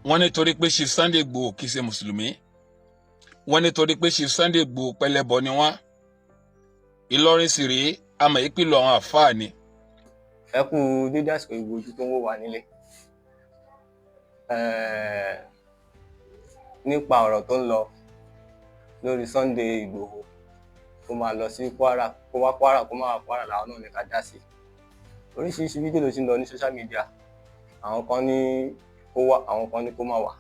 Wọ́n ní torí pé Chief Sunday Igboho kì í ṣe mùsùlùmí. Wọ́n ní torí pé Chief Sunday Igboho pẹlẹbọ ni wọ́n. Ìlọrin sì rèé, àmọ́ ìpìlọ̀ àwọn àfáà ni. Ẹ kú dédé àsìkò ìwò ojú tó ń wò wá nílé. Nípa ọ̀rọ̀ tó ń lọ lórí Sunday Igboho, kó máa lọ sí Kwara, kó wá Kwara, kó má wá Kwara, làwọn náà ní ká dá sí. Oríṣiríṣi fídíò ló ti ń lọ ní social media. Àwọn kan ní kó wá, àwọn kan ní kó má wá.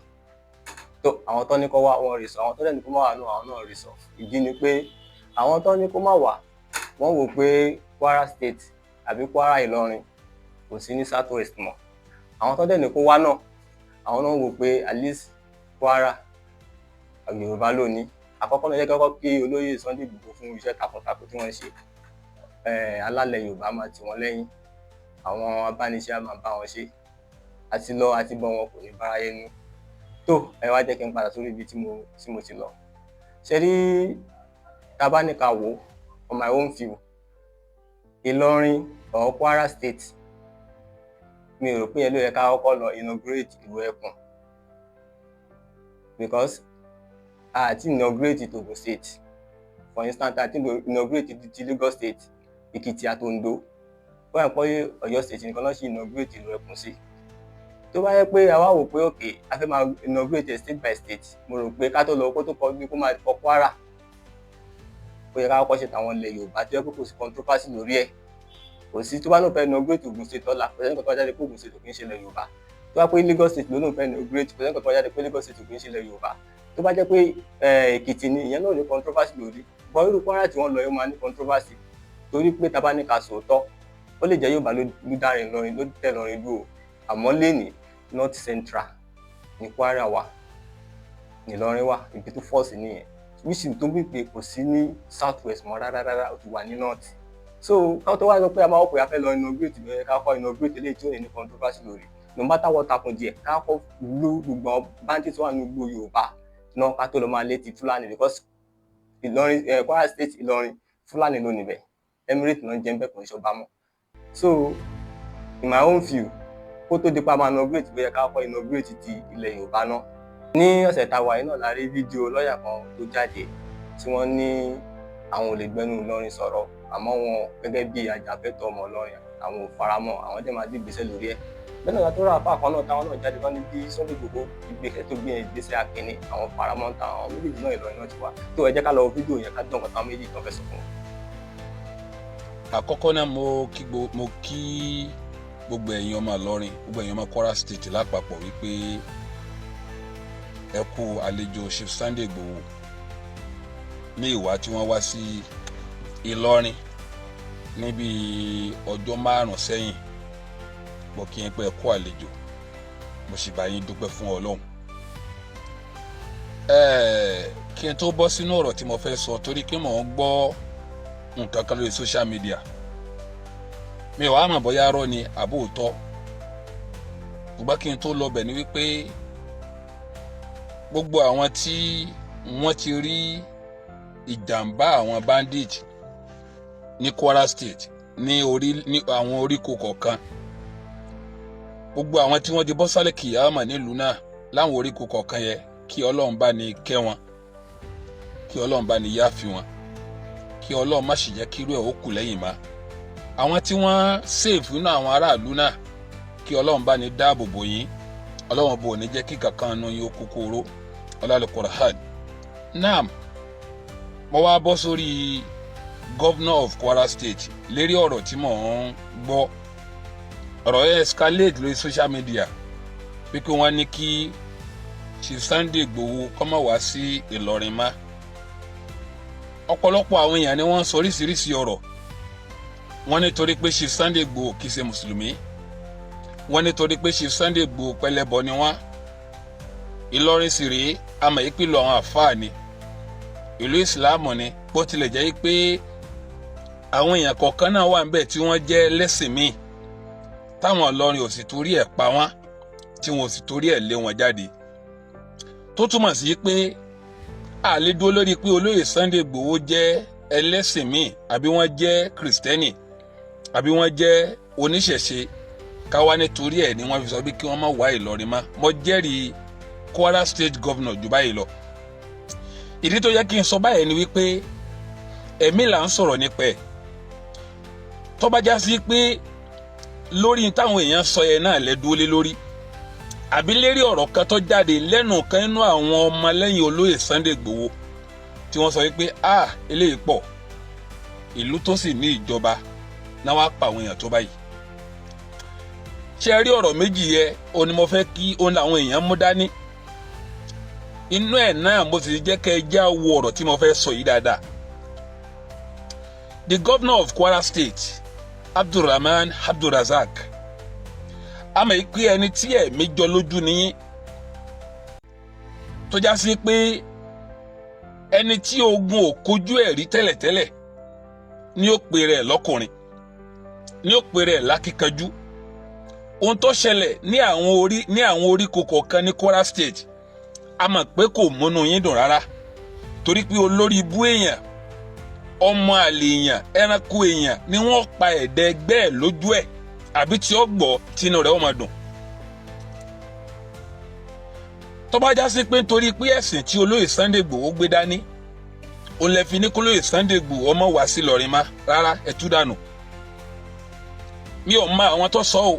Tó àwọn tó ní kó wá, wọ́n rí sọ. Àwọn tó dẹ̀ ní kó má wá náà, àwọn náà rí sọ. Ìdí ni pé àwọn tó ní kó má wá, wọ́n wò pé Kwara State àbí Kwara Ìlọrin kò sí ní South West mọ́. Àwọn tó dẹ̀ ní kó wá náà, àwọn náà wò pé at least Kwara, Yorùbá ló ní. Àkọ́kọ́ náà, jẹ́ kọ́kọ́ kí olóyè Sunday Igboho fún iṣẹ́ takuntakun tí wọ́n ń ṣe. Alálẹ̀ Yorùbá máa tì wọ́n lẹ́yìn, àwọn abániṣe á máa bá wọn ṣe, àti lọ àti bọ̀ wọn kò ní báráyé nú. Tó ẹ wá jẹ́ kí n padà sórí ibi tí mo ti lọ. Ṣe rí, tá a bá ní ká wò ó, on my own view, Ìlọrin or Kwara State, mi ò rò pé yẹn ló yẹ ká kọ́kọ́ lọ inaugurate ìlú ẹkùn, because a ti inaugurate Ogun State, for instance, a ti inaugurate ti Lagos State, Èkìtì àti Ondo. Wọ́n yà pé Ọ̀yọ́ State nìkan náà ṣì inaugurate ìlú ẹkùn sí. Tó bá yẹ pé àwa wò pé okay, a fẹ́ máa inaugurate state by state, mo rò pé ká tó lọ, kó tó kọ bí kó máa kọ Kwara, ó yẹ ká kọ́kọ́ ṣe tàwọn ilẹ̀ Yorùbá tó yẹ pé kò sí controversy lórí ẹ̀. Kò sí. Tó bá náà fẹ́ inaugurate Ogun State ọ̀la, kò sẹ́ni kan tó bá jáde pé Ogun State ò kì í ṣe ilẹ̀ Yorùbá. Tó bá pé Lagos State ló náà fẹ́ inaugurate, kò sẹ́ni kan tó bá jáde pé Lagos State ò kì í ṣe ilẹ̀ Yorùbá. Tó bá jẹ́ pé Èkìtì ni, ìyẹn náà ní controversy lórí. Bọ́ irú Kwara tí wọ́n lọ yóò máa ní controversy, torí pé tá bá ní ká sòótọ́, ó lè jẹ́ Yorùbá ló dárin Ìlọrin, ló tẹ̀ Ìlọrin dúró, àmọ́ lẹ́nìí, North Central ní Kwara wà, Ìlọrin wà, ibi tó fọ́ sí nìyẹn, which is tó bí pé kò sí ní South West mọ́ rárá rárá, ó ti wà ní North. So ká tó wá sọ pé a máa wọ́pọ̀ a fẹ́ lọ inaugurate, ló yẹ ká kọ́ inaugurate eléyìí tí ó lè ní controversy lórí. No matter what happen there, ká kọ́ ló gbogbo àwọn bandits wà ní gbogbo Yorùbá náà, ká tó lọ máa lé ti Fúlàní, because Ìlọrin, Kwara State, Ìlọrin, Fúlàní ló níbẹ̀. Emirate náà jẹ́ ń bẹ̀, kò ń ṣọba mọ́. So in my own view, kó tó di pa máa inaugurate, bóyá ká kọ́ inaugurate ti ilẹ̀ Yorùbá náà. Ní ọ̀sẹ̀ tá a wà yìí náà la rí fídíò lọ́ọ̀yà kan tó jáde tí wọ́n ní àwọn ò lè gbẹnu Ìlọrin sọ̀rọ̀, àmọ́ wọn gẹ́gẹ́ bí ajàfẹ́tọ̀ọ́ ọmọ Ìlọrin, àwọn ò faramọ́, àwọn dẹ̀ máa gbé ìgbésẹ̀ lórí ẹ̀. Bẹ́ẹ̀ náà tó rà àfáà kan náà táwọn náà jáde tán ní bí Sunday Igboho ìgbésẹ̀ tó gbé ìgbésẹ̀ akínní, àwọn faramọ́. Táwọn méjèèjì náà, Ìlọrin náà ti wá. Tó ẹ jẹ́ ká lọ wo fídíò yẹn, ká dán nǹkan táwọn méjèèjì tán fẹ́ sọ fún wọn. Àkọ́kọ́ náà, mo kí gbogbo ẹ̀yin ọmọ Ìlọrin, gbogbo ẹ̀yin ọmọ Kwara State lápapọ̀ wípé ẹ kú àlejò Chief Sunday Igboho ní ìwà tí wọ́n wá sí Ìlọrin níbi ọjọ́ 5 sẹ́yìn. Mo kí yín pé ẹ kú àlejò, mo sì bá yín dúpẹ́ fún Ọlọ́run. Kí n tó bọ́ sínú ọ̀rọ̀ tí mo fẹ́ sọ, torí pé mò ń gbọ́ nǹkan kan lórí social media, mi ò wá mọ̀ bóyá arọ́ ni àbó òótọ́, ṣùgbọ́n kí n tó lọ bẹ̀ ni wípé gbogbo àwọn tí wọ́n ti rí ìjàmbá àwọn bandit ní Kwara State, ní orí ní àwọn oríko kọ̀ọ̀kan, gbogbo àwọn tí wọ́n ti bọ́ sálẹ̀ kìyàmà nílùú náà láwọn oríko kọ̀ọ̀kan yẹn, kí Ọlọ́run bá ní kẹ́ wọn, kí Ọlọ́run bá ní yáfi wọn, kí Ọlọ́run má sì jẹ́ kí irú ẹ̀ ó kù lẹ́yìn má. Àwọn tí wọ́n save nínú àwọn aráàlú náà, kí Ọlọ́run bá ní dáàbò bò yín. Ọlọ́run bò ní jẹ́ kí kankan nu yín ó kúkú oró ọlọ́run Qur'an. Naam, mo wá bọ́ sórí governor of Kwara State lérí ọ̀rọ̀ tí mò ń gbọ́. Ọ̀rọ̀ yẹn escalate lórí social media wípé wọ́n ní kí Chief Sunday Igboho kó má wá sí Ìlọrin mọ́. Ọ̀pọ̀lọpọ̀ àwọn èèyàn ni wọ́n ń sọ oríṣiríṣi ọ̀rọ̀. Wọ́n ní torí pé Chief Sunday Igboho kì í ṣe mùsùlùmí. Wọ́n ní torí pé Chief Sunday Igboho pẹlẹbọ ni wọ́n. Ìlọrin sì rèé, àmọ́ ìpìlọ̀ àwọn àfáà ni, ìlú ìsìláàmù ni. Bó tilẹ̀ jẹ́ pé àwọn èèyàn kọ̀ọ̀kan náà wà níbẹ̀ tí wọ́n jẹ́ lẹ́sìn míì, táwọn Ìlọrin ò sì torí ẹ̀ pa wọ́n, tí wọn ò sì torí ẹ̀ lé wọn jáde, tó túmọ̀ sí pé a lè dúró lórí pé olóyè Sunday Igboho jẹ́ ẹlẹ́sìn míì, àbí wọ́n jẹ́ kìrìsìtẹ́nì, àbí wọ́n jẹ́ oníṣẹ̀ṣe, káwá nítorí ẹ̀ ni wọ́n fi sọ pé kí wọ́n má wá Ìlọrin mọ́. Mo jẹ́rìí. Kwara State Governor jù báyìí lọ. Ìdí tó yẹ kí n sọ báyìí ni wípé ẹ̀mí là ń sọ̀rọ̀ nípa ẹ̀. Tó bá já sí pé lórí táwọn èèyàn sọ yẹn náà lẹ dúró lé lórí, àbí lérí ọ̀rọ̀ kan tó jáde lẹ́nu kan nínú àwọn ọmọlẹ́yìn olóyè Sunday Igboho tí wọ́n sọ wípé, "Ah, eléyìí pọ̀, ìlú tó sì ní ìjọba náà wá pa àwọn èèyàn tó báyìí." Ṣe rí ọ̀rọ̀ méjì yẹ òun ni mo fẹ́ kí òun làwọn èèyàn mú dání inú ẹ̀ náà. Mo sì jẹ́ kẹ́ ẹ já wo ọ̀rọ̀ tí mo fẹ́ sọ yìí dáadáa. The governor of Kwara State, Abdulrahman Abdulrazak, àmọ́ ìpè ẹni tí ẹ̀mí jọ lójú nìyí, tó já sí pé ẹni tí ogun ò kojú ẹ̀ rí tẹ́lẹ̀tẹ́lẹ̀ ní ó pe rẹ̀ lọ́kùnrin, ní ó pe rẹ̀ lákíkanjú. Ohun tó ṣẹlẹ̀ ní àwọn oríko kọ̀ọ̀kan ní Kwara State, a mọ̀ pé kò múnú yín dùn rárá, torí pé olórí ibú èèyàn, ọmọ àlè èèyàn, ẹranko èèyàn ni wọ́n pa ẹ̀dẹ̀ ẹgbẹ́ ẹ̀ lójú ẹ̀, àbí tí ó gbọ́ tínú rẹ̀ ó máa dùn. Tó bá já sí pé nítorí pé ẹ̀sìn tí olóyè Sunday Igboho gbé dání òun lè fi ní kólóyè Sunday Igboho ọmọ wá sí Ìlọrin má rárá, ẹ tú dànù. Mi ò mọ àwọn tó sọ o,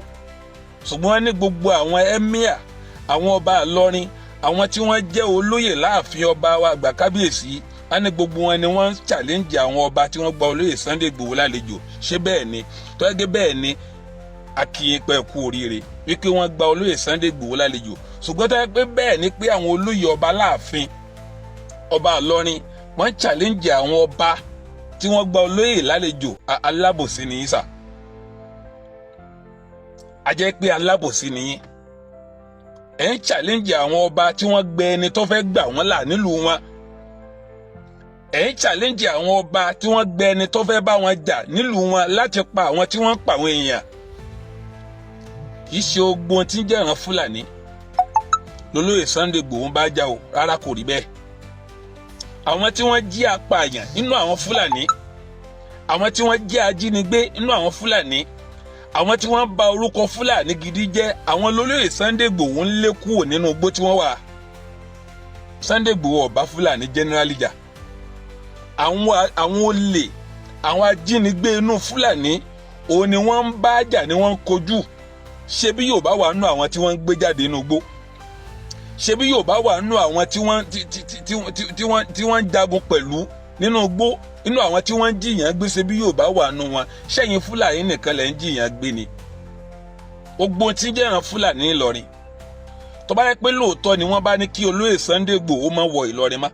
ṣùgbọ́n ní gbogbo àwọn emir, àwọn ọba Ìlọrin, àwọn tí wọ́n jẹ́ olóyè láàfin ọba wa àgbà kábíyèsí, wọ́n ní gbogbo wọn ni wọ́n ń challenge àwọn ọba tí wọ́n gba olóyè Sunday Igboho lálejò. Ṣé bẹ́ẹ̀ ni? Tọ́gẹ́ bẹ́ẹ̀ ni, akínyìn kú oríire wípé wọ́n gba olóyè Sunday Igboho lálejò. Ṣùgbọ́n tọ́gẹ́ pé bẹ́ẹ̀ ni pé àwọn olóyè ọba láàfin ọba Ìlọrin wọ́n ń challenge àwọn ọba tí wọ́n gba olóyè lálejò, alábòsí ni yín sà. A jẹ́ pé alábòsí ni yín. Ẹ̀ ń challenge àwọn ọba tí wọ́n gbẹ ẹni tó fẹ́ gbà wọ́n là nílùú wọn. Ẹ̀ ń challenge àwọn ọba tí wọ́n gbẹ ẹni tó fẹ́ bá wọn jà nílùú wọn láti pa àwọn tí wọ́n ń pa àwọn èèyàn. Kì í ṣe ogun tí ń jẹ́ràn Fúlàní lolóyè Sunday Igboho bá jà o. Rárá, kò rí bẹ́ẹ̀. Àwọn tí wọ́n jí apààyàn nínú àwọn Fúlàní, àwọn tí wọ́n jí ajínigbé nínú àwọn Fúlàní, àwọn tí wọ́n bà orúkọ Fúlàní gidi jẹ́, àwọn lolóyè Sunday Igboho ń lé kúrò nínú igbó tí wọ́n wà. Sunday Igboho ò bá Fúlàní generally jà. Àwọn olè, àwọn ajínigbé inú Fúlàní òun ni wọ́n ń bá jà, ni wọ́n ń kojú. Ṣebí Yorùbá wà nínú àwọn tí wọ́n ń gbé jáde nínú igbó? Ṣebí Yorùbá wà nínú àwọn tí wọ́n ń jagun pẹ̀lú nínú igbó, nínú àwọn tí wọ́n ń jìyàn gbé? Ṣebí Yorùbá wà nínú wọn? Ṣẹ́yìn Fúlàní nìkan lẹ̀ ń jìyàn gbé ni? Gbogbo tí ń jẹ́ràn Fúlàní Ìlọrin, tó bá yẹ pé lóòótọ́ ni wọ́n bá ní kí olóyè Sunday Igboho má wọ Ìlọrin má,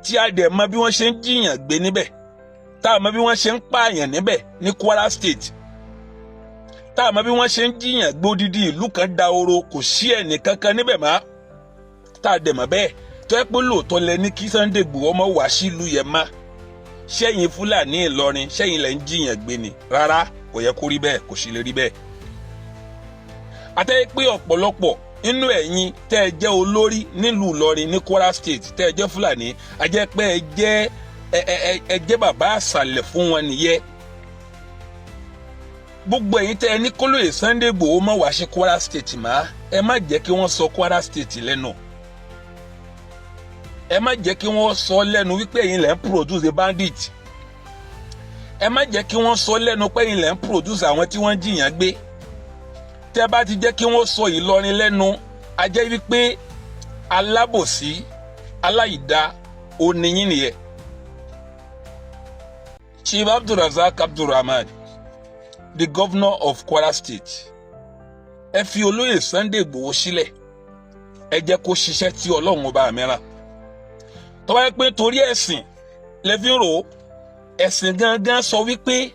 tí a dẹ̀ mọ bí wọ́n ṣe ń jìyàn gbé níbẹ̀, tá a mọ bí wọ́n ṣe ń pààyàn níbẹ̀ ní Kwara State, tá a mọ bí wọ́n ṣe ń jìyàn gbé, odidi ìlú kan dahoro, kò sí ẹnì kankan níbẹ̀ mọ́, tá a dẹ̀ mọ̀ bẹ́ẹ̀, tó yẹ pé lóòótọ́ lẹ ní kí Sunday Igboho má wá sílùú yẹn má, ṣẹ́yìn Fúlàní Ìlọrin, ṣẹ́yìn lẹ́ ń jìyàn gbé ni? Rárá, kò yẹ kó rí bẹ́ẹ̀, kò sì lè rí bẹ́ẹ̀. Àtẹ́yẹ pé ọ̀pọ̀lọpọ̀ nínú ẹ̀yin tẹ́ ẹ jẹ́ olórí nílùú Ìlọrin ní Kwara State, tẹ́ ẹ jẹ́ Fúlàní, a jẹ́ pé ẹ jẹ́ bàbá àṣàlẹ̀ fún wọn nìyẹn. Gbogbo ẹ̀yin tẹ́ ẹ ní kólóyè Sunday Igboho má wá sí Kwara State má, ẹ má jẹ́ kí wọ́n sọ Kwara State lẹ́nu. Ẹ má jẹ́ kí wọ́n sọ lẹ́nu wípé ẹ̀yin lẹ́ ń produce a bandit. Ẹ má jẹ́ kí wọ́n sọ lẹ́nu pé ẹ̀yin lẹ́ ń produce àwọn tí wọ́n ń jìyàn gbé. Tẹ́ bá ti jẹ́ kí wọ́n sọ Ìlọrin lẹ́nu, a jẹ́ wípé alábòsí, aláìda oníyín nìyẹn. Chief Abdulrazak Abdulrahman, the governor of Kwara State, ẹ fi olóyè Sunday Igboho sílẹ̀, ẹ jẹ́ kó ṣiṣẹ́ tí Ọlọ́run ọba mi rán. Tó bá yẹ pé torí ẹ̀sìn lẹ fi ń rò ó, ẹ̀sìn gangan sọ wípé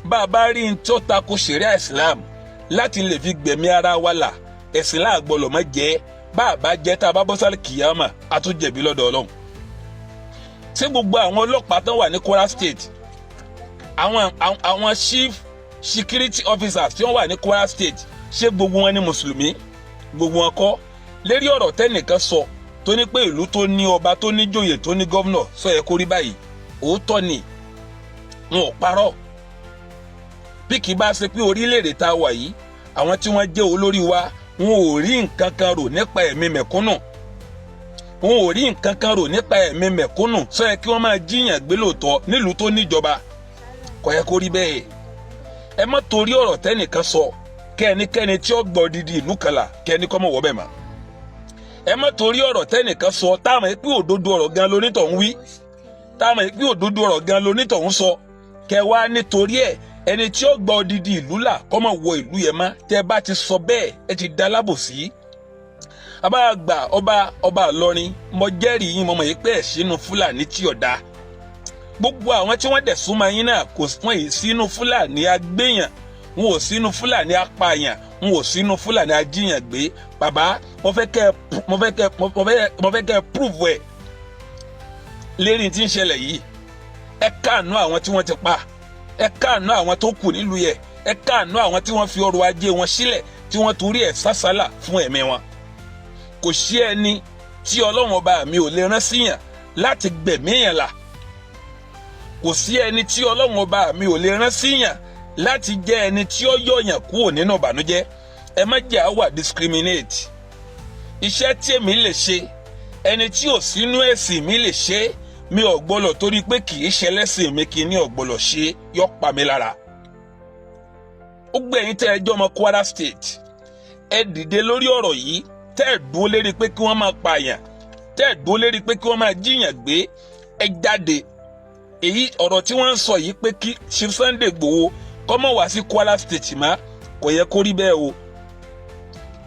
bá a bá rí n tó tako ṣẹ̀ríà Islam láti lè fi gbẹ̀mí ara wa là, ẹ̀sìn láàgbọ́lọ̀ mọ́ jẹ́. Bá a bá jẹ́, tá a bá bọ́ sálì kìyàmà, a tún jẹ̀bi lọ́dọ̀ Ọlọ́run. Ṣé gbogbo àwọn ọlọ́pàá tán wà ní Kwara State, àwọn chief security officers tí wọ́n wà ní Kwara State, ṣé gbogbo wọn ní mùsùlùmí? Gbogbo wọn kọ́. Lérí ọ̀rọ̀ tẹ́nìkan sọ tó ní pé ìlú tó ní ọba, tó ní joyè, tó ní governor, sọ yẹ kó rí báyìí, òótọ́ ni, wọn ò parọ́. Bí kì í bá ṣe pé orílẹ̀-èdè tá a wà yìí, àwọn tí wọ́n jẹ́ olórí wa, wọn ò rí nǹkan kan rò nípa ẹ̀mí mẹ̀kúnnù. Wọn ò rí nǹkan kan rò nípa ẹ̀mí mẹ̀kúnnù. Sọ yẹ kí wọ́n máa jíyàn gbé lóòótọ́ nílùú tó níjọba? Kò yẹ kó rí bẹ́ẹ̀. Ẹ má torí ọ̀rọ̀ tẹ́nìkan sọ kẹ́nikẹ́ni tí ó gbọ́ didi ìlú kan là kẹ́ni kọ́ mọ̀ wọ́ bẹ́ẹ̀ mọ́. Ẹ má torí ọ̀rọ̀ tẹ́nìkan sọ, táwọn ẹ pé òdodo ọ̀rọ̀ gan lonítọ̀ ń wí, táwọn ẹ pé òdodo ọ̀rọ̀ gan lonítọ̀ ń sọ, kẹ wá nítorí ẹ ẹni tí ó gbọ́ odidi ìlú là kọ́ mọ̀ wọ ìlú yẹn mọ́. Tẹ́ bá ti sọ bẹ́ẹ̀, ẹ ti da lábòsí. Abáàgbà ọba Ìlọrin, mo jẹ́rìí yín, mo mọ̀ yìí pé ẹ̀ sínú Fúlàní tí ọ̀dà. Gbogbo àwọn tí wọ́n dẹ̀ súnmọ́ yín náà kò wọ́n yìí sínú Fúlàní agbéyàn, wọn ò sínú Fúlàní apààyàn, wọn ò sínú Fúlàní ajíyàn gbé. Bàbá, mo fẹ́ kẹ́ prove ẹ̀ lérí tí ń ṣẹlẹ̀ yìí. Ẹ káànú àwọn tí wọ́n ti pa, ẹ káànú àwọn tó kù nílùú yẹ, ẹ káànú àwọn tí wọ́n fi ọrọ̀ ajé wọn sílẹ̀, tí wọ́n torí ẹ̀ sásálà fún ẹ̀mí wọn. Kò sí ẹni tí Ọlọ́run ọba mi ò lè rán síyàn láti gbẹ̀mí yàn là. Kò sí ẹni tí Ọlọ́run ọba mi ò lè rán síyàn láti jẹ́ ẹni tí ó yọ̀yàn kúrò nínú ìbànújẹ́. Ẹ má jẹ́ àwa discriminate. Iṣẹ́ tí èmi lè ṣe, ẹni tí ò sínú ẹ̀sìn mi lè ṣe. Mi ò gbọ́dọ̀ torí pé kì í ṣẹlẹ́sìn mi kì í ní ò gbọ́dọ̀ ṣe, yọ pa mi lára. Ó gbé ẹ̀yin tẹ́ ẹ jọ́ ọmọ Kwara State, ẹ dìde lórí ọ̀rọ̀ yìí. Tẹ́ ẹ dúró lérí pé kí wọ́n máa pààyàn, tẹ́ ẹ dúró lérí pé kí wọ́n máa jíyàn gbé, ẹ jáde. Èyí ọ̀rọ̀ tí wọ́n ń sọ yìí pé kí Chief Sunday Igboho kó má wá sí Kwara State má, kò yẹ kó rí bẹ́ẹ̀ o.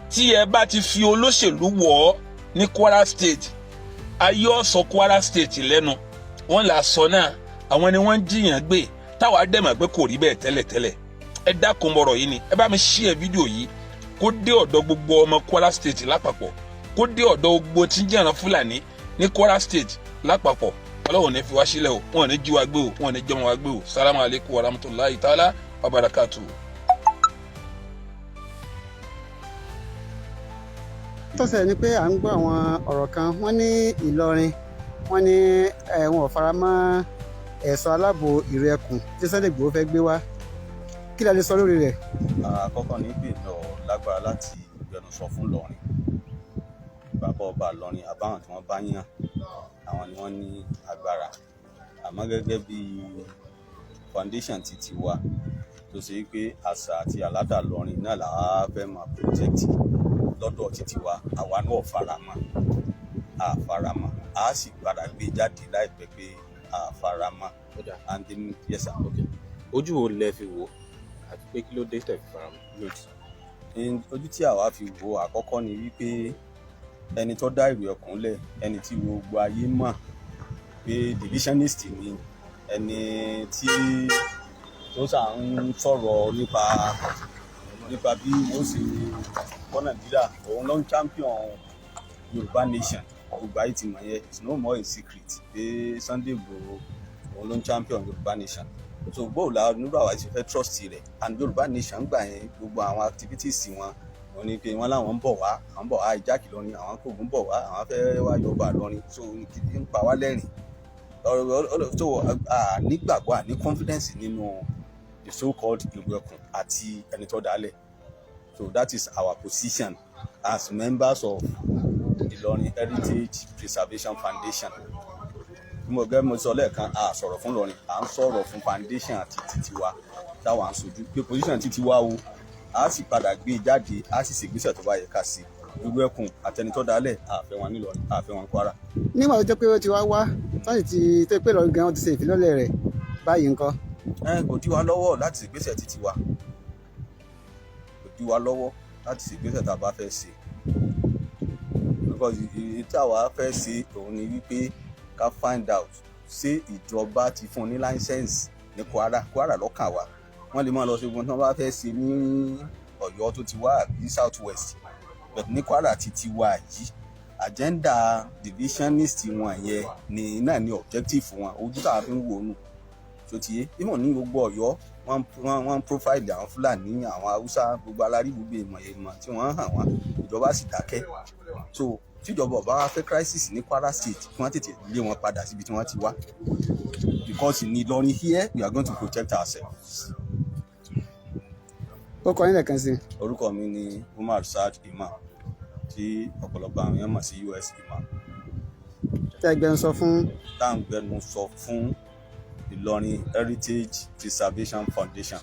Tí ẹ bá ti fi olóṣèlú wọ̀ ọ́ ní Kwara State, ayé ọ̀sọ̀ Kwara State lẹ́nu wọ́n là sọ náà, àwọn ni wọ́n ń jiyàn gbé, táwa dẹ̀ mọ̀ pé kò rí bẹ́ẹ̀ tẹ́lẹ̀tẹ́lẹ̀. Ẹ dákun, bọ̀rọ̀ yìí ni ẹ bá mi share fídíò yìí kó dé ọ̀dọ̀ gbogbo ọmọ Kwara State lápapọ̀, kó dé ọ̀dọ̀ gbogbo tí ń jẹ́ràn Fúlàní ní Kwara State lápapọ̀. Ọlọ́run ní fi wá sílẹ̀ o, wọn ò ní jí wa gbé o, wọn ò ní jọmọ wa gbé o. Salamu alaykum wa rahmatulahi ta'ala wa barakatuh. Tó ṣẹlẹ̀ ni pé à ń gbọ́ àwọn ọ̀rọ̀ kan. Wọ́n ní Ìlọrin, wọ́n ní wọn ò fara mọ́ ẹ̀ṣọ́ aláàbò ìrù ẹkùn tí Sunday Igboho fẹ́ gbé wá. Kí la lè sọ lórí rẹ̀? Àkọ́kọ́ ní pé mi ò lágbára láti gbẹnusọ fún Ìlọrin. Bàbá ọba Ìlọrin àbáwọn tí wọ́n bá yàn, àwọn ni wọ́n ní agbára. Àmọ́ gẹ́gẹ́ bí foundation ti tiwa tó ṣe pé àṣà àti àládà Ìlọrin náà là á fẹ́ máa protect lọ́dọ̀ títí wa, àwa náà faramọ́, a faramọ́, a sì padà gbé jáde láìpẹ́ pé a faramọ́. Ó dáa. And then, yes sir. Ok, ojú wo lẹ fi wò ó, àti pé kí ló dé tẹ́ fi faramọ́? Good. Ojú tí àwa fi wo, àkọ́kọ́ ni wípé ẹni tó dá ìlú ẹkùn lẹ̀, ẹni tí gbogbo ayé mọ̀ pé divisionist ni, ẹni tí tó sà ń sọ̀rọ̀ nípa bí wọ́n ṣe kọ́ Nàìjíríà, òun ló ń champion Yorùbá nation. Gbogbo ayé ti mọ̀ yẹn, it's no more a secret pé Sunday Igboho, òun ló ń champion Yorùbá nation. So bóò la nígbà wàá ti fẹ́ trust rẹ̀? And Yorùbá nation gbà yẹn, gbogbo àwọn activities wọn, wọn ní pé wọn láwọn ń bọ̀ wá, àwọn ń bọ̀ wá hijack Ìlọrin, àwọn kò ń bọ̀ wá, àwọn fẹ́ wá yọba Ìlọrin. So kìí ń pa wá lẹ́rìn. So a nígbàgbọ́, a ní confidence nínú the so called ìlú ẹkùn àti ẹni tó dálẹ̀. So that is our position as members of Ìlọrin Heritage Preservation Foundation. Mo gẹ́gẹ́ mo sọ lẹ́ẹ̀kan, a sọ̀rọ̀ fún Ìlọrin, à ń sọ̀rọ̀ fún foundation àti títí wa táwa ń sojú pé position títí wa o, a sì padà gbé e jáde, a sì ṣègbésẹ̀ tó bá yẹ ká sí. Irú ẹkùn àtẹnitọ́ dálẹ̀, àfẹ́ wọn nílọrin, àfẹ́ wọn Kwara. Nígbà tó jẹ́ pé ó ti wá wá tọ́sí ti tó pé Ìlọrin gan-an ti ṣe ìfilọ́lẹ̀ rẹ̀ báyìí ńkọ́? Ẹ kò dí wa lọ́wọ́ láti ṣègbésẹ̀ títí wa, kò dí wa lọ́wọ́ láti ṣègbésẹ̀ tá a bá fẹ́ ṣe, because èyí tí àwa fẹ́ ṣe òun ni wípé ká find out ṣé ìjọba ti fún un ní license ní Kwara. Kwara lọ́kàn wa. Wọ́n lè máa lọ sí ogun tí wọ́n bá fẹ́ ṣe ní Ọ̀yọ́ tó ti wá àbí South West, but ní Kwara ti wá yìí, agenda divisionist wọn yẹn ni náà ni objective wọn. Ojú táwa fi ń wò nù tó ti yé. Even ní gbogbo Ọ̀yọ́, wọ́n profile àwọn Fúlàní, àwọn Haúsá, gbogbo alárí, gbogbo ìmọ̀ ìmọ̀ tí wọ́n hàn wọ́n, ìjọba sì dákẹ́. So tíjọba ọba wa fẹ́ crisis ní Kwara State, kí wọ́n tètè lé wọn padà síbi tí wọ́n ti wá, because ní Ìlọrin here, we are going to protect ourselves. Ó kọ yín lẹ́ẹ̀kan sí i. Orúkọ mi ni Umar Saad Imam, tí ọ̀pọ̀lọpọ̀ àwọn èèyàn mọ̀ sí US Imam. Tẹ́ ẹ gbẹnusọ fún? Tá à ń gbẹnu sọ fún Ìlọrin Heritage Preservation Foundation.